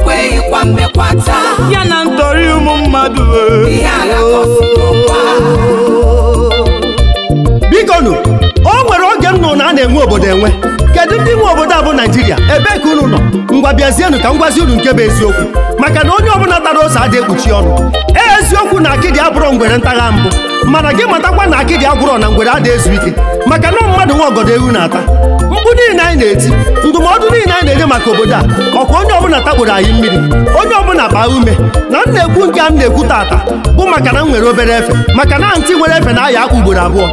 Okweghịkwa mmekwata. Ya na ntọrị ụmụ mmadụ. Ihe aghakọsigokwa. Bikonu, o nwere oge m nụ na a na-enwe obodo enwe. Kedu ndị nwe obodo a bụ Naijiria? Ebee ka unu nọ? Ngwa bịazienụ ka m gwazi unu nke bụ eziokwu. Maka na onye ọbụla tara ose adị ekpuchi ọnụ. Eziokwu na akịdị abụrọ ngwere ntagha mbụ. Mana gị matakwa na akịdị agwụrọ na ngwere adị ezu ike. Maka na mmadụ nwe ọgọdọ ewu na-ata. Mkpu niile anyị na-eti, ndụmọdụ niile anyị na-enye maka obodo a, ọkwa onye ọbụla takporo anyị mmiri, onye ọbụla kpaa ume. Na m na-ekwu nke a m na-ekwu tata bụ maka na m nwere obere efe, maka na ntị nwere efe na-aya akpa ugboro abụọ.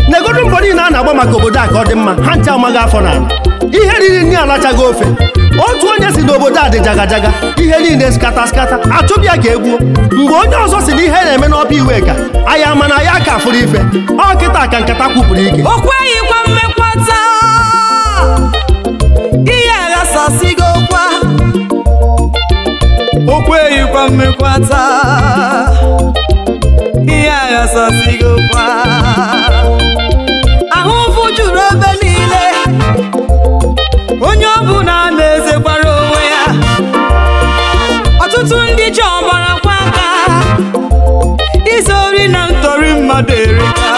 Negodu mbọ niile a na-agba maka obodo a ka ọ dị mma, ha nche amaghị afọ n'ala. Ihe riri nri alachaghị ofe. Otu onye si n'obodo a dị jagajaga, ihe niile skata skata, achụbịa ka egbuo. Mgbe onye ọzọ si na ihe na-eme n'ọba iwe ka anyị ama na ya ka fụrụ ife, ọ kịta ka nkata kwupụrụ ike. Okweghịkwa mmekwata. Ihe aghasasịgokwa. Okweghịkwa mmekwata. Ihe aghasasịgokwa. Ahụfụ juru ebe niile. Onye ọbụla na-ezekwara onwe ya. Ọtụtụ ndị ji ọbara kwa aka. Izu ori na ntọrị mmadụ erika.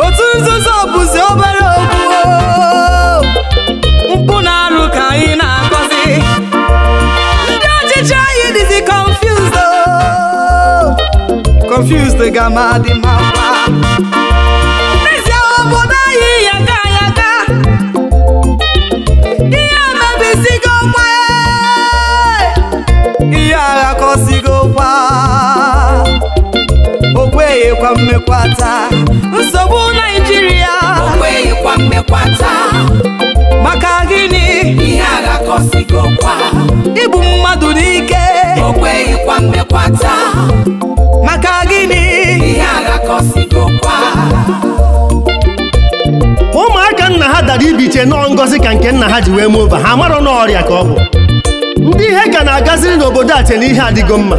Otu nzuzo bụzi obere okwu. Mpụ na arụ ka anyị na-akọzi. Ndị ọchịchị anyị dịzi confused. Confused ga ma dị makwa. N'ezie obodo anyị yaga yaga. Ihe emebisigokwa. Ihe aghakọsigokwa. Okweghịkwa mmekwata. Nsogbu Naijiria. Okweghịkwa mmekwata. Maka gịnị? Ihe aghakọsigokwa. Igbu mmadụ n'ike. Okweghịkwa mmekwata. Maka gịnị? Ihe aghakọsigokwa. Ụmụaka nna ha dara ibiche nọọ ngọzi ka nke nna ha ji wee mụọ ha amarọ n'ọrịa ka ọ bụ. Ndị ihe ka na-agaziri n'obodo a che na ihe adịgo mma.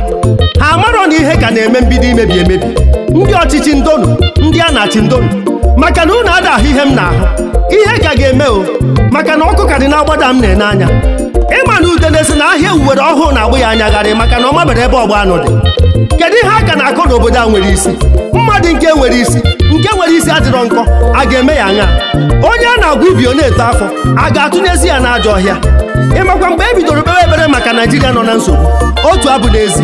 Ha amarọ na ihe ka na-eme mbido imebi emebi. Ndị ọchịchị ndonu, ndị a na-achị ndonu. Maka na unu ada ahụ ihe m na-ahụ. Ihe ka ga-eme o, maka na ọkụ ka dị n'agbada m na-ene anya. Ịma na udene si na ahịa ewuwere ọhụụ na-agbụ ya anyagharị maka na ọ mabere ebe ọgba anụ dị. Kedu ihe a ka na-akọ n'obodo a nwere isi? Mmadụ nke nwere isi, nke nwere isi adịrọ nkọ, a ga-eme ya aṅa? Onye a na-agwa ibi ọ na-eto afọ, a ga-atụnyezi ya n'ajọ ọhịa? Ịmakwa mgbe e bidoro kpewe ekpere maka Naijiria nọ na nsogbu, otu abụ n'ezi.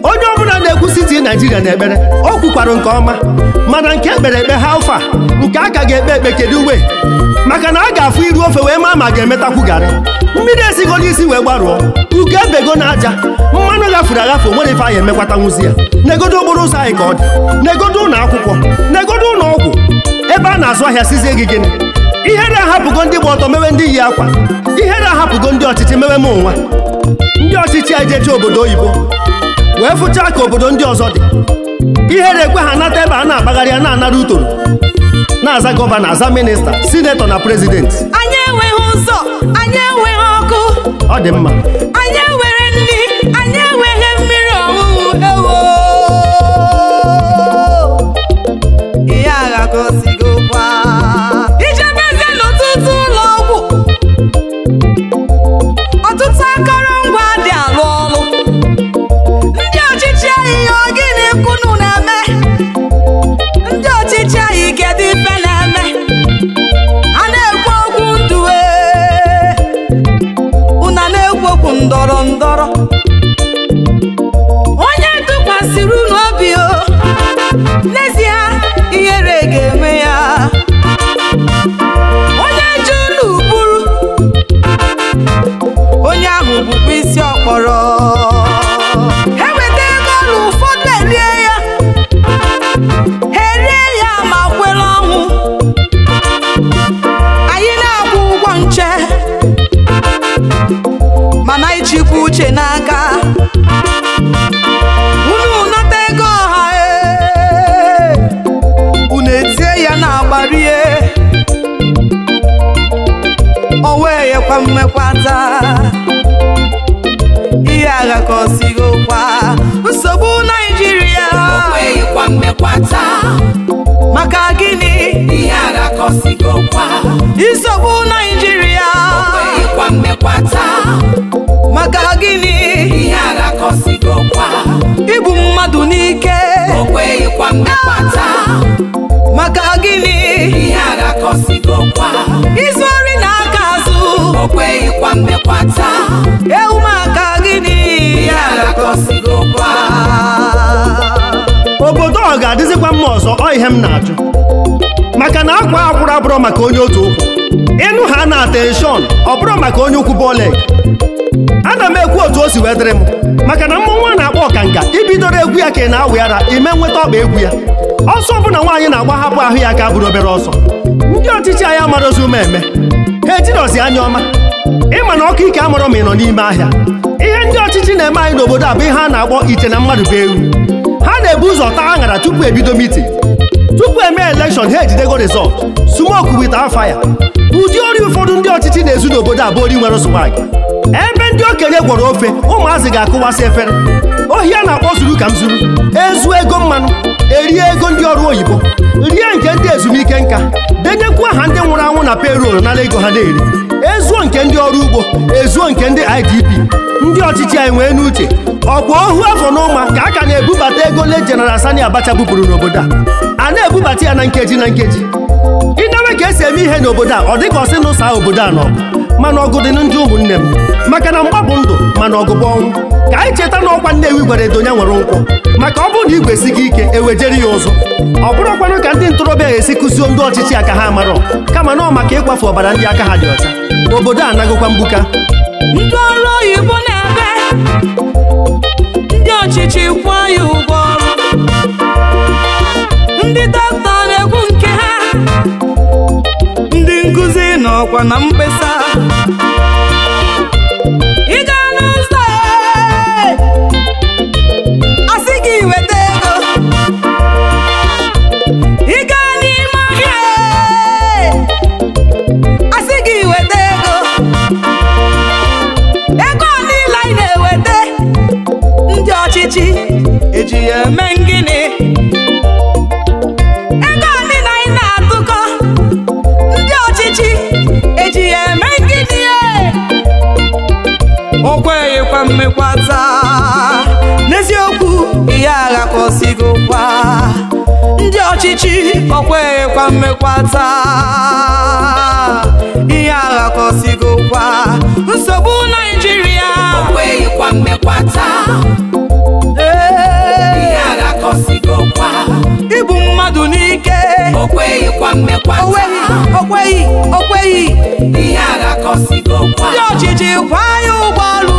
Onye ọbụla na-ekwu siti Naijiria na ekpere, o kwukwara nke ọma. Mana nke ekpere ekpe ha ụfa, nke a ka ga-ekpe ekpe kedu uwe? Maka na a ga-afụ iru ofe wee maa ma ga-emetakwu garị. Mmiri esigo n'isi wee gbarụọ, ugo ebego n'aja, mmanụ ghafuru aghafu nwere ife anyị emekwata nwụzi ya. Negodo okporo ụzọ anyị ka ọ dị, negodo ụlọ akwụkwọ, negodo ụlọ ọgwụ, ebe a na-azụ ahịa sizie gị gịnị? Ihere ahapụgo ndị gba ọtọ mewe ndị yi akwa. Ihere ahapụgo ndị ọchịchị mewe m nwa. Ndị ọchịchị a ejeche obodo oyibo wee fụchaa ka obodo ndị ọzọ dị. Ihere ekwe ha nata ebe a na-akpagharị a na-anara utoro, na-aza gọvanọ, aza minista, sinetọ na prezidenti. Anyị enweghị ụzọ, anyị enweghị ọkụ. Ọ dị mma. Anyị enweghị nri, anyị enweghị mmiri ọṅụṅụ. Ewo. Ihe aghakọsigokwa. Ijebezie n'ọtụtụ ụlọ ọgwụ, ọtụtụ akọrọngwa dị alụ ọlụ. Ndị ọchịchị anyị ọ gịnị kunu na-eme? Ndị ọchịchị anyị kedu ife na-eme? A na-ekwu okwu ndụ una na-ekwu okwu ndọrọ ndọrọ. Onye tụkwasịrị unu obi o, n'ezie ihere ga-eme ya. Onye ji unu buru, onye ahụ bụkwa isi ọkpọrọ. Eweta ego ọrụ ụfọdụ erie ya. gịnị? Ihe aghakọsigokwa. Izu ori na aka azụ. O kweghịkwa mmekwata. Ewu maka gịnị? Ihe aghakọsigokwa. Obodo ọ ga-adịzikwa mma ọzọ? Ọ ihe m na-ajụ, maka na akwa akwụrụ abụrọ maka onye otu ụkwụ, ịnụ ha na atenshọn ọ bụrụ maka onye ukwu bọọlụ. Ana m ekwu otu o si wee dịrị m, maka na mmọnwụ a na-akpọ ọkanga ibidoro egwu ya ka ị na-awụ ara ime nweta ọkpa egwu ya. Ọsọ ọbụla nwaanyị na-agbahapụ ahụ ya ka bụrụ obere ọsọ. Ndị ọchịchị anyị amarozi ume eme ha, ejirozi anya ọma. Ịma na ọkụ ike amarọ ma ị nọ n'ime ahịa. Ihe ndị ọchịchị na-eme anyị n'obodo a bụ ihe a na-akpọ iche na mmadụ bụ ewu. Ha na-ebu ụzọ taa aṅara tupu ebido meeting, tupu eme election ha ejidego result. Smoke without fire. Ụdị ori ụfọdụ ndị ọchịchị na-ezu n'obodo a bụ ori nwere swag. Ebe ndị okenye gwọrọ ofe, ụmụazị ga-akụwasị efere. Ohi a na-akpọ zuru ka m zuru, ezu ego mmanụ, erie ego ndị ọrụ oyibo, rie nke ndị ezumike nka, denyekwu aha ndị nwụrụ anwụ na payroll, nara ego ha na-eri, ezuo nke ndị ọrụ ugbo, ezuo nke ndị IDP. Ndị ọchịchị anyị nwee n'uche ọkwa ohu afọ n'ụma ka a ka na-ebubata ego le General Sani Abacha bupụrụ n'obodo a. A na-ebubata ya na nkeji na nkeji. Ịnawe ka esi eme ihe n'obodo a, ọ dịka ọsị n'ụsa obodo a n'ọgụ. Mana ọgụ dị ndị ụmụnne m, maka na mgba bụ ndụ, mana ọgụ bụ ọnwụ. Ka anyị cheta na ọkwa Nnewi gwara Edonya nwere nkwụ, maka ọ bụrụ na igwe sighị ike ewejere ya ụzụ. Ọ bụrụkwanụ ka ndị ntorobịa ga-esi kụzie ndị ọchịchị aka ha amarọ, kama na ọ maka ịkwafu ọbara ndị aka ha dị ọcha. Obodo a anagokwa mgbuka. Ndị ọrụ oyibo na-ebe, ndị ọchịchị kwụọ ya ụgwọ ọrụ. Ndị dọkịta na-ekwu nke ha, ndị nkụzi nọkwa na mkpesa. Ị gaa n'ụzọ, asị gị weta ego. Ị gaa n'ime ahịa, asị gị weta ego. Ego niile anyị na-eweta, ndị ọchịchị eji ya eme gịnị? Ego niile anyị na-atụkọ, ndị ọchịchị eji ya eme gịnị? O kweghịkwa mmekwata. N'eziokwu, ihe aghakọsigokwa. Ndị ọchịchị, o kweghịkwa mmekwata. Ihe aghakọsigokwa. Nsogbu Naijiria, O kweghịkwa mmekwata. Ihe aghakọsigokwa. Igbu mmadụ n'ike, O kweghịkwa mmekwata. O kweghị, o kweghị. Ihe aghakọsigokwa. Ndị ọchịchị kwa ya ụgbọ ọrụ.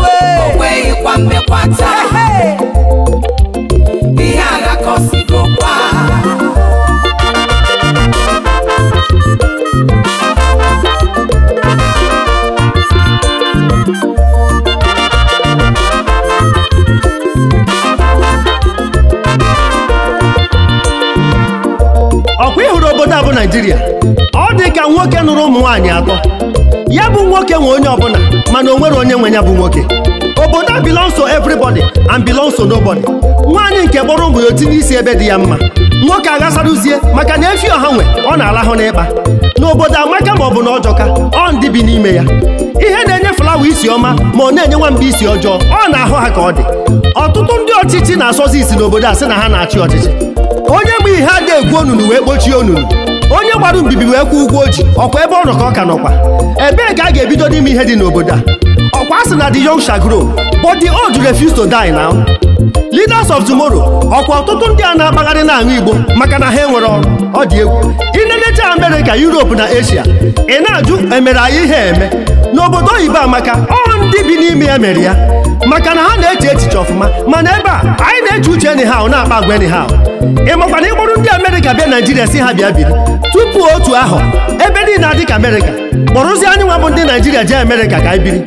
O kweghịkwa mmekwata. Ihe aghakọsigokwa. Ọkwa ịhụrụ obodo a bụ Naijiria, ọ dị ka nwoke nụrụ ụmụ nwaanyị atọ. Ya bụ nwoke nwe onye ọbụla, mana o nwere onye nwe ya bụ nwoke. Obodo a belongs to everybody and belongs to nobody. Nwaanyị nke kpọrọ ụmụ ya otinye isi ebe dị ya mma, nwoke aghasaruzie, maka na efi ọha nwe ọ na-alahụ n'ịkpa. N'obodo amaka ma ọ bụ na ọjọka, ọ ndị bi n'ime ya. Ihe na-enye flawa isi ọma ma ọ na-enye nwamba isi ọjọọ, ọ na-ahụ ha ka ọ dị. Ọtụtụ ndị ọchịchị na-asọzi isi n'obodo a sị na ha na-achị ọchịchị. Onye bụ ihe ada egwu onunu wee kpochie onunu, onye gbara mbibi wee kwụọ ụgwọ o ji, ọkwa ebe ọ nọ ka ọ ka nọkwa. Ebee ka a ga-ebido n'ime ihe dị n'obodo a? Ọkwa a sị na the young shall grow, but the old refuse to die now. Leaders of tomorrow, ọkwa ọtụtụ ndị a na-akpagharị na-aṅụ igbo maka na ha enwere ọrụ. Ọ dị egwu. Ịnenecha Amerịka, Europe na Asia, ị na-ajụ emere anyị ihe eme n'obodo oyibo. Amaka ọ ndị bi n'ime ya mere ya, maka na ha na-eche echiche ọfụma. Mana ebe a anyị na-eche uche anyhow, na-akpa agwa anyhow. Ị makwa na ịkpọrọ ndị Amerịka bịa Naijiria si ha bịa biri, tupu otu ahọ ebe niile adị ka Amerịka. Kpọrụzie anyị nwa bụ ndị Naijiria jee Amerịka ka anyị biri.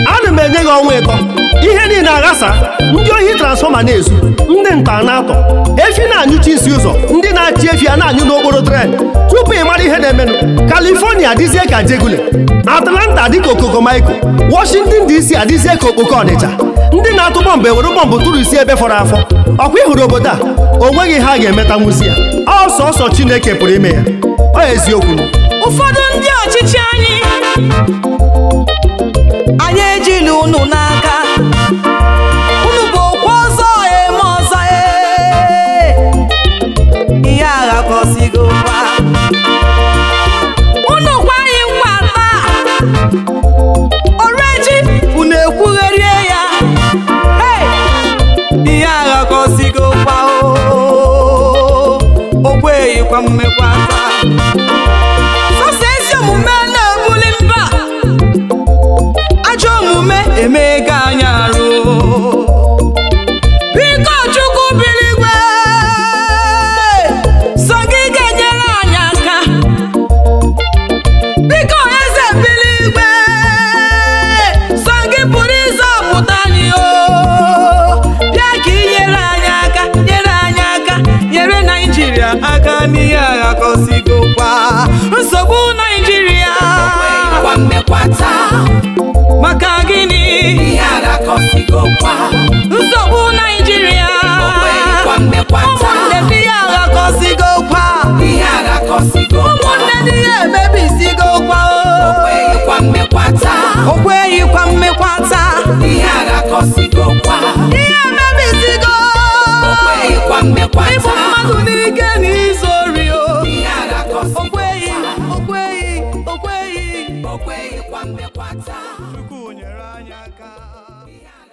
Ana m enye gị ọnwa 3, ihe niile aghasa. Ndị ohi transformer na-ezu, ndị nta na-atọ efi na-anyụchi isi ụzọ, ndị na-achị efi a na-anyụ n'okporo tren. Tupu ị mara ihe na-emenụ, California adịzie ka Jegule, Atlanta adịka Okokomaiko, Washington DC adịzie ka Okpoko Ọnịcha. Ndị na-atụ bọmbụ ewere bọmbụ tụrụ isi ebe fọrọ afọ. Ọkwa ịhụrụ obodo a, o nweghị ha ga-emetanwuzi ya. Ọsọsọ Chineke pụrụ ime ya. Ọ eziokwu. Ụfọdụ ndị ọchịchị anyị, anyị ejila unu n'aka. Unu bụ okwu ọzọ eme ọzọ. Ee, ihe aghakọsigokwa. Okweghịkwa mmekwata. Sọsọ ezi omume na-ebuli mba, ajọ omume emega anyị arụ. Biko Chukwu biligwe, sọ gị ga-enyere anyị aka. Biko eze biligwe, sọ gị pụrụ ịzọpụta anyị o. Bịa ka ị nyere anyị aka, nyere anyị aka, nyere Naijiria aka n'ihe agha kọsigokwa nsogbu Naijiria. Okweghịkwa mmekwata. Maka gịnị? Ihe agha kọsigokwa. Nsogbu Naijiria. Okweghịkwa mmekwata. Ụmụnne m, ihe agha kọsigokwa. Ihe agha kọsigokwa. Ụmụnne m, ihe emebisigokwa o. Okweghịkwa mmekwata. Okweghịkwa mmekwata. Ihe agha kọsigokwa. Ihe emebisigo. Okweghịkwa mmekwata. Ịbụ mmadụ n'ike na izu ori o. Ihe agha Okweghị, kọsigokwa. okweghị, okweghị. Okweghịkwa mmekwata. Chukwu nyere anyị aka. Ihe agha